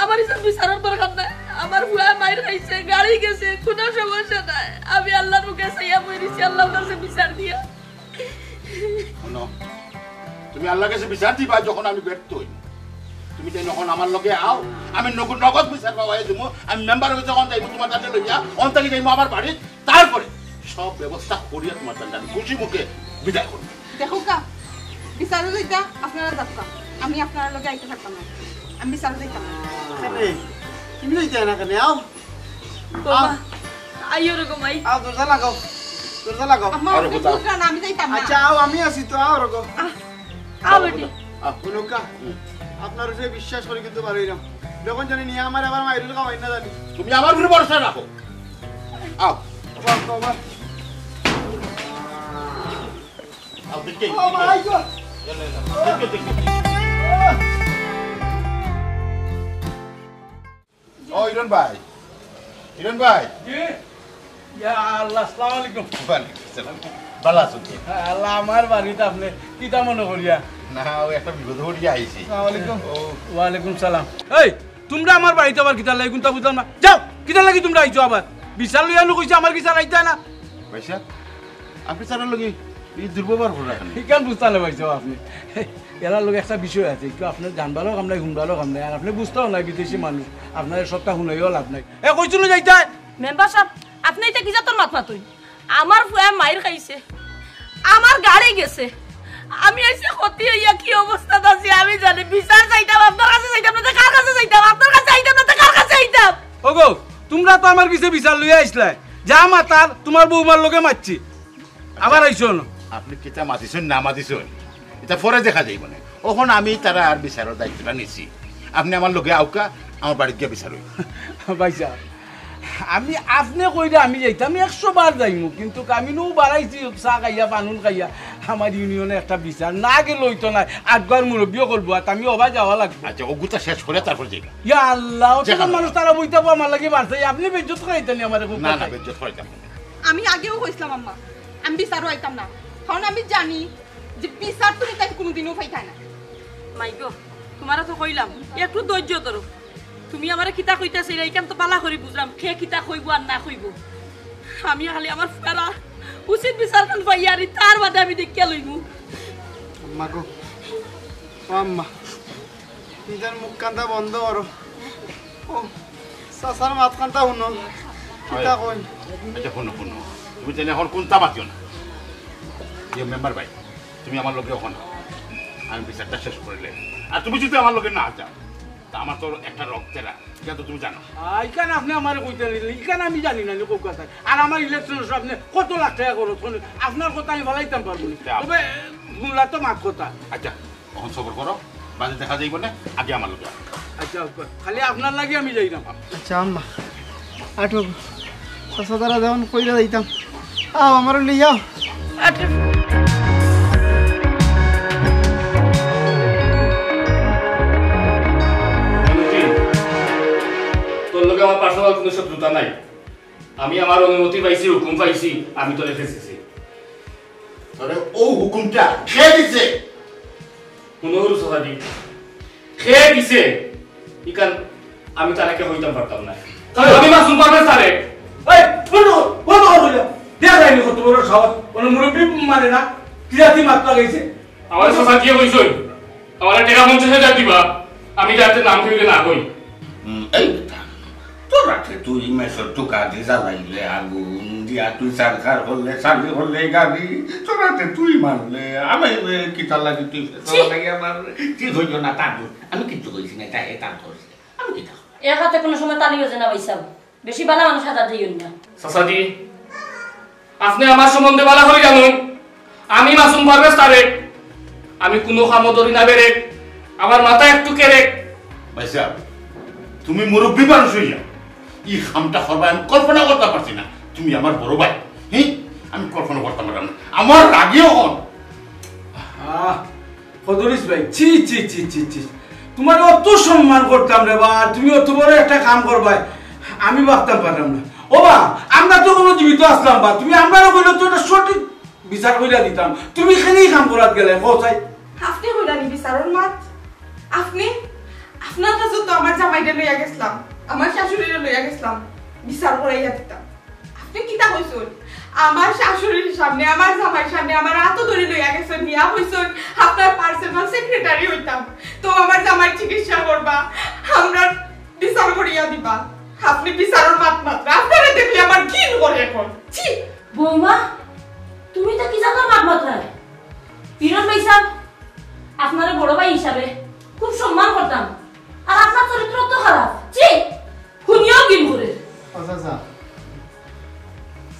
আমার ইতা বিচারর দরকার নাই। আমার ফুয়া মাইর খাইছে, গাড়ি গেছে, কুনু সমস্যা নাই। আমি আল্লার মুখে চাইয়া বই রইছি, আল্লার কাছে বিচার দিয়া। হুনো, তুমি আল্লার কাছে বিচার দিবা যখন আমি ব্যর্থ অই। তুমি তাই অখন আমার লগে আও, আমি নগ-, নগদ বিচার পাওয়াই দিমু। আমি মেম্বারর কাছে অখন যাইমু তোমার কাছে লইয়া, অন থাকি যাইমু আমার বাড়ি, তারপরে সব ব্যবস্থা করিয়া তোমার তাহলে আমি খুশি মুখে বিদায় করবো। দেখো কা, বিচারো যাইতা, আপনারা যাও কা। আমি আপনার লগে আইতে পারতাম না। আমি বিচারো যাইতাম না। কেনে? তুমি যাইতে না কেনে? আও। বাবা, আও। আইও রে গো মাই। আও, দরজা লাগাও। দরজা লাগাও। আম্মা, আরে আপনি কোথাও। দূর যান, আমি যাইতাম না। আচ্ছা, আও, আমি আছি তো, আও রে গো। আহ, আও বেটি। আহ, হুনো কা, হুম। আপনার উপরে বিশ্বাস করি কিন্তু বারইলাম। যখন জানি নিয়া আমার আবার মাইরুল খাওয়াই না জানি। তুমি আমার উপরে ভরসা রাখো। আও। বাবা, বাবা। আও, দেখে। ও, মাই গো। এলো, এলো। দেখে, দেখে, দেখে। ও, হিরন ভাই। হিরন ভাই। জি? ইয়া আল্লাহ, আসসালামু আলাইকুম। ওয়ালাইকুম আসসালাম। ভালা আছইন নি? আল্লাহ, আমার বাড়িত আপনে কিতা মনো করিয়া? না, ওই একটা বিপদ পড়িয়া আইছি। আসসালামু আলাইকুম। ও। ওয়ালাইকুম সালাম। এই, তুমরা আমার বাড়িত আবার কিতার লাগি? কুনতা বুঝলাম না। যাও, কিতার লাগি তুমরা আইছো আবার? বিচার লইয়া নু কইছি, আমার বিচার আইতা না। ভাইসাব, আপনে তারার লগে এই দুর্ব্যবহার কররা কেনে? ইখান বুঝতা না ভাইসাব আপনে। এরার লগে একটা বিষয় আছে, একটু আপনে জানবারও কাম নাই, হুনবারও কাম নাই, আর আপনে বুঝতাও নাই, বিদেশি মানুষ, আপনারে সবটা হুনাইও লাভ নাই। এ, কইছো না যাইতায়? মেম্বার সাব, আপনে ইতা কি জাতর মাত মাতইন? আমার ফুয়া মাইর খাইছে, আমার গাড়ি গেছে, আমি আইছি ক্ষতি অইয়া কি অবস্থাত আছি আমি জানি। বিচার চাইতাম, আপনার কাছে চাইতাম না তো কার কাছে চাইতাম? আপনার কাছে চাইতাম না তো কার কাছে চাইতাম? ওগো, তুমরা তো আমার গেছে বিচার লইয়া আইছলায়, যা মাতার তুমার বৌমার লগে মাতছি। আবার আইছো না। আপনে কিতা মাতিছইন না মাতিছইন, ইতা পরে দেখা যাইবো নে। অখন আমি তারার বিচারর দায়িত্বটা নিছি। আপনে আমার লগে আউক্কা, আমার বাড়িত গিয়া বিচার অইবো। ভাইসাব, আমি আপনে কইরা আমি যাইতাম, একশো বার যাইমু, কিন্তু আমি নু বাড়াইছি চা খাইয়া, পানুন খাইয়া, আমার ইউনিয়নে একটা বিচার না গেলে অইতো নায়। আটগাঁওর মুরব্বি অকল বওয়াত, আমি অবায় যাওয়া লাগবো। আচ্ছা, অগুতা শেষ করিয়া তারপর যাইবা। ইয়া আল্লাহ, অত মানুষ তারা বইতাবো আমার লাগি বাড়ছে, আপনে বেইজ্জত করাইতা নি আমারে খুব না, না, বেইজ্জত করাইতাম না। আমি আগেও কইছলাম আম্মা, আমি বিচারো আইতাম না, কারণ আমি জানি যে বিচার তুমি তাই কুনুদিনও পাইতায় না। মাই গো, তুমারে তো কইলাম, একটু ধৈর্য ধরো। তুমি আমারে কিতা কইতাছিলা, ইখান তো ভালা করি বুঝলাম, কে কিতা কইবো আর না কইবো। আমি খালি আমার ফুয়ার উচিত বিচারখান পাইয়ারি, তার বাদে আমি দেখিয়া লইমু। আম্মা গো, ও আম্মা, নিজর মুখখানতা বন্ধ করো। ও, চাচার মাতখানতা হুনো। কিতা কইন? আচ্ছা, হুনো, হুনো। তুমি তাইলে অখন কুনতা মাতিও না। ইয়ে, মেম্বার ভাই, তুমি আমার লগে অখন আও। আমি বিচারটা শেষ করিলে। আর তুমি যদি আমার লগে না যাও, তা আমার তো একটা রক্তেরা, ইটা তো তুমি জানো। আহ, ইখান আপনে আমারে কইতা দিলেন, ইখান আমি জানি না, নি কউক্কা চাই। আর আমার ইলেকশন আপনে কত লাখ টেকা খরচ করইন, আপনার কথা আমি ফালাইতাম পারমু না। তে আপ- তবে হুনলা তো মাত কথা। আচ্ছা, অখন সবর করো, বাদে দেখা যাইবো নে, আগে আমার লগে আও। আচ্ছা, খালি আপনার লাগি আমি যাইরাম। আচ্ছা, আম্মা, আটো, চাচা তারা যেমন কইরা যাইতাম, আও, আমারে লইয়া আও। আটো। মইনুদ্দিন, তোর লগে আমার পার্সোনাল কোনো শত্রুতা নাই। আমি আমার অনুমতি পাইছি, হুকুম পাইছি, আমি তোরে ফেসেছি। তোরে ও হুকুমটা কে দিছে? হুনো হুরু চাচাজি, কে দিছে? ইখান আমি তারাকে কইতাম পারতাম না। কারণ আমি মাসুম পারভেজ তারেক। এই, বন্ধ কর, বন্ধ কর, বন্ধ কর। দেখা যায়নি কত বড় সাহস। কোনো মুরব্বি মানে না। কি জাতি মাত্রা গেছে? আমার চাচাজিয়ে কইছইন, আমারে টেকা পঞ্চাশ হাজার দিবা, আমি যাতে নাম কইলে না কই। হুম, এই বেটা, তোরাতে তুই মেসর টুকা দি জ্বালাইলে আগুন, দিয়া তুই সারকার করলে, সারি করলে গাড়ি, তোরাতে তুই মারলে, আমি রে কিতা লাগি তুই ছি! তোরা লাগি আমার, ঠিক হইল না তার দোষ। আমি কিচ্ছু কইছি না, এটা এ তার দোষ। আমি কিতা? এর হাতে কোনো সময় তালি হয়েছে না ভাইসাব, বেশি বালা মানুষ হাজার দিও না। চাচাজি, আপনে আমার সম্বন্ধে ভালা করি জানইন, আমি মাসুম পারভেজ তারেক, আমি কুনু কামো ধরি না বেরেক, আমার মাথা একটু কেরেক। ভাইসাব, তুমি মুরব্বি মানুষ অইয়া ই কামটা করবায় আমি কল্পনা করতাম পারছি না। তুমি আমার বড় ভাই, হি? আমি কল্পনা করতাম পারলাম না। আমার রাগিও হন। আহ, কদরিস ভাই, ছি, ছি, ছি, ছি, ছি। তুমার অত সম্মান করতাম রে বা, তুমি অত বড় একটা কাম করবায়, আমি ভাবতাম পারলাম না। ও বা, আমরা তো কুনু জীবিত আছলাম বা, তুমি আমরারে কইলে তো এটা সঠিক বিচার কইরা দিতাম। তুমি কেনে ই কাম করাত গেলে, কও চাই? আপনে কইরা নি বিচারর মাত? আপনে, আপনার কাছে তো আমার জামাইরে লইয়া গেছলাম, আমার শাশুড়িরে লইয়া গেছলাম, বিচার করাইয়া দিতাম। আপনে কিতা কইছইন? আমার শাশুড়ির সামনে, আমার জামাইর সামনে আমার আতো ধরি লইয়া গেছইন, নিয়া কইছইন, "আপনার personal secretary অইতাম, তো আমার জামাইর চিকিৎসা করবা, আমরার বিচার করিয়া দিবা।" আপনে বিচারর মাত মাতরা, আপনারে দেখলে আমার ঘিন করে এখন। ছি! বৌমা, তুমি তো কি জাতর মাত মাতরায়? হিরণ ভাইসাব, আপনারে বড় ভাই হিসাবে খুব সম্মান করতাম, আর আপনার চরিত্র তো খারাপ। ছি! হুনিয়াও ঘিন করে। ও চাচা,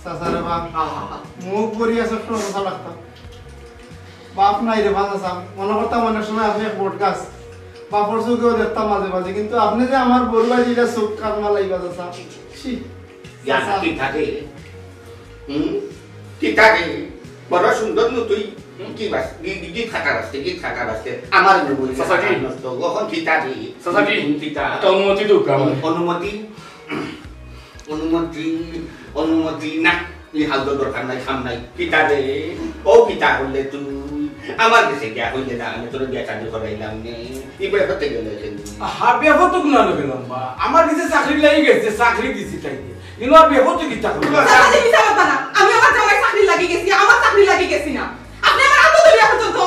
চাচা রে বাপ, মুখ ভরিয়া ছোট্ট চাচা লাগতাম। বাপ নাই রে বা চাচা, মনো করতাম অনেক সময় আপনে এক বট গাছ, বাপর চউখেও দেখতাম মাঝে মাঝে, কিন্তু আপনে যে আমার বড় ভাই, ইটা চউখ কান মালাইবা চাচা। ছি। ইয়া, চাচা। কিতা রে? হুম? কিতা রে? বড় সুন্দর নু তুই। হুম, কি বাস-, গি-, গি-, গীত খাতা বাজতে, গীত খাতা বাজতে। আমার নু বলি, চাচাজি। নষ্ট। অখন কিতা রে? চাচাজি, হুম, কিতা? একটা অনুমতি দেউক্কা আমারে। অনুমতি? অনুমতি, অনুমতি না। ই হালতো দরকার নাই, কাম নাই। কিতা রে? ও কিতা করলে তুই? আমার গেছে গিয়া কইলে না, আমি তোরে বিয়া শাদি করাইলাম নে। ই বেফতে গেলে কেনে? আহা, বেফত কুনানো গেলাম বা? আমার গেছে চাকরি লাগি গেছে, চাকরি দিছি তাইরে। ইনো আর বেফত কিতা করলে? চাচা, তুমি মিছা মাতবা না। আমি আমার জামাইর চাকরি লাগি গেছি, আমার চাকরি লাগি গেছি না। আপনে আমার আতো ধরিয়া পর্যন্ত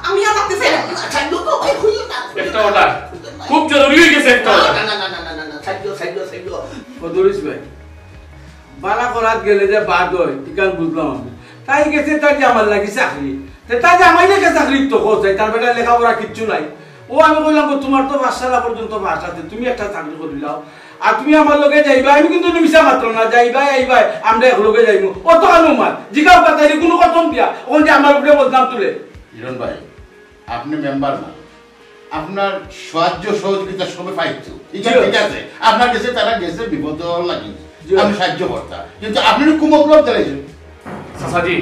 আমি আর মাততে চাই না। আচ্ছা, লোক ভাই, কইও না, কইও একটা না। Order। খুব জরুরি অই গেছে একটা না, order। না, না, না, না, না, না, না, ছাড়িও, ছাড়িও, ছাড়িও। কদরিস ভাই, বালা করাত গেলে যে বাদ অয়, ইখান বুঝলাম আমি। তাই গেছে তার জামাইর লাগি চাকরি। তে তার জামাই নাকি চাকরি তো খোঁজ চাই, তার বেটার লেখাপড়া কিচ্ছু নাই। ও আমি কইলাম, "ও, তুমার তো পাঠশালা পর্যন্ত পাশ আছে, তুমি একটা চাকরি করিলাও। আর তুমি আমার লগে যাইবায়, আমি কিন্তু মিছা মাতরাম না, যাইবায়, আইবায়, আমরা একলগে যাইমু।" অত কানো মাত, জিগাও কথা, এর কুনু কসম দিয়া, অখন যে আমার উপরে বদনাম তুলে। হিরণ ভাই, আপনে মেম্বার না, আপনার সাহায্য সহযোগিতা সবে পাইতো। ইটা জি। ঠিক আছে, আপনার গেছে তারা গেছে বিপদ লাগি, জি। আমি সাহায্য করতাম, কিন্তু আপনে কুমতলব চালাইছইন। চাচাজি,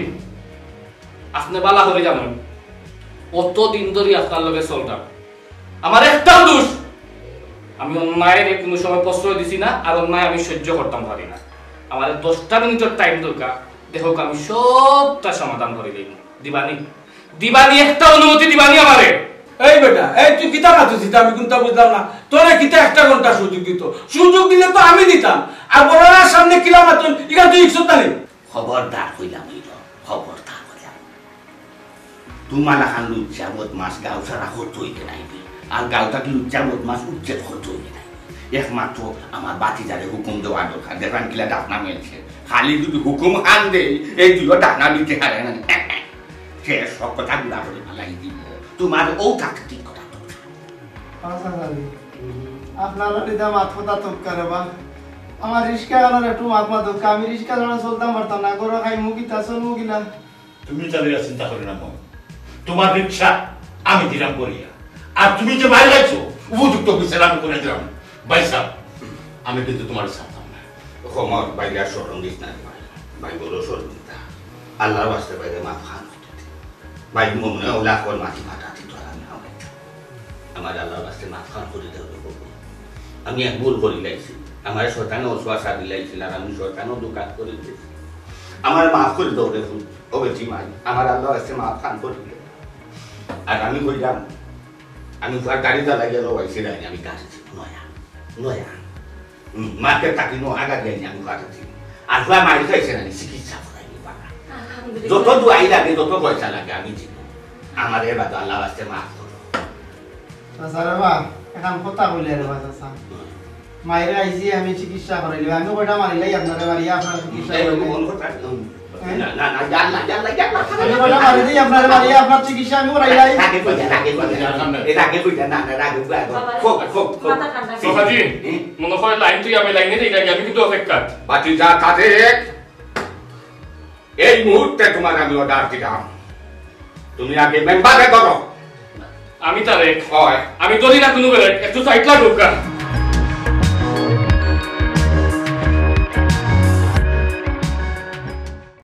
আপনে বালা করি জানইন, অত দিন ধরি আপনার লগে চলরাম, আমার একটাও দোষ, আমি অন্যায়রে কুনু সময় প্রশ্রয় দিছি না, আর অন্যায় আমি সহ্য করতাম পারি না। আমারে দশটা মিনিটর time দরকার, দেখউক আমি সবটা সমাধান করি দিমু। দিবানি? দিবানি, একটা অনুমতি দিবানি আমারে? এই বেটা, এই তুই কিতা মাতছস ইতা? আমি কুনতা বুঝলাম না। তোরে কিতা একটা ঘন্টা সুযোগ দিতো? সুযোগ দিলে তো আমি দিতাম। আর বড়রার সামনে কিলা মাতছস, ইখান তুই ইচ্ছত না নি? খবরদার কইলাম অইলো, খবরদার কইলাম। তুমার লাখান লুচ্চা বদমাস গাঁও ছাড়া করতে অইবে নায় নি। আর গাঁও থাকি লুচ্চা বদমাস উচ্ছেদ করতে অইবে নায় নি। একমাত্র আমার ভাতিজারে হুকুম দেওয়া দরকার, দেখরাম কিলা ডাকনা মেলছে। খালি যদি হুকুম খান দেই, এই দুইও ডাকনা দিতে পারে না। সে সব কথা গুলা করে ফালাই দিব। তুমার ও থাকতে ঠিক কথা তো। আচ্ছা, স্যার। আপনার বাড়িতে মাত কথা তো করে বা। আমার রিক্সা আনার একটু মাত মাত দরকার। আমি রিক্সা ছাড়া চলতাম পারতাম না। গরু খাইমু কিতা, চলমু কিলা? তুমি তাহলে আর চিন্তা করিও না, মম। তোমার রিক্সা আমি দিলাম করিয়া। আর তুমি যে মাইর খাইছো, উপযুক্ত বিচার আমি করে দিলাম। ভাইসাব, আমি কিন্তু তোমার ছাড়তাম না। ক্ষমা, ভাই, আর শরম দিস না, ভাই। ভাই, বড় শরম দিতা। আল্লাহর ওয়াস্তে, ভাই, মাফ খান। ভাই, মনে হয় ওলা কর মাটি ফাটাতি তো আর আমি হামাইতাম। আমার আল্লাহর ওয়াস্তে মাফ খান করি দেও রে বাবা। আমি এক ভুল করি লাইছি। আমার শয়তানে ওসওয়াসা দিলাইছিল, আর আমি শয়তানও দুকাত করি দিয়েছি। আমার মাফ করি দেও রে ফুল। ও বেটি মাই, আমার আল্লাহর ওয়াস্তে মাফ খান করি দেও। আর আমি কইলাম, আমি ফুয়ার গাড়ি চালাই গেল, ওয়াইছি রাইনি, আমি গাড়ি ছিল নয়া, নয়া। হুম, মার্কেট থাকি নয়া গাড়ি আইনি আমি ফুয়ার কাছে। আর ফুয়া মারি খাইছে না, চিকিৎসা করাইনি পারা। আলহামদুলিল্লাহ। যত দুয়াই লাগে, যত পয়সা লাগে, আমি দিব। আমার এবার তো আল্লাহর ওয়াস্তে মাফ করো। চাচা রে বা, এখন কথা কইলে রে বা, চাচা। হুম। মাইরে আইছি, আমি চিকিৎসা করাইলি। আমি কয়টা মারিলাই আপনারে, মারিয়া আপনার চিকিৎসা এই করাইলাই। মন কথা, হুম। হ্যাঁ? না, না, না, জান না, জান না, জান না। আমি কয়টা মারি দিই আপনারে, মারিয়া আপনার চিকিৎসা আমি করাইলাই। রাগে কইটা, রাগে কইটা। এই রাগে কইটা, না, না, রাগে কইটা। বাবা, হোক, হোক, হোক। মাথা ঠান্ডা। চাচাজি, হুম? মনে হয় লাইন তুই আমি লাইনে দেই নাকি, আমি কিন্তু অপেক্ষা। বাতি যা কাটে এক। এই মুহূর্তে তোমার আমি অর্ডার দিলাম, তুমি আগে মেম্বারে ধরো। আমি তারে, হয়। আমি ধরি না কোনো বেলে, একটু সাইড লাগউক্কা।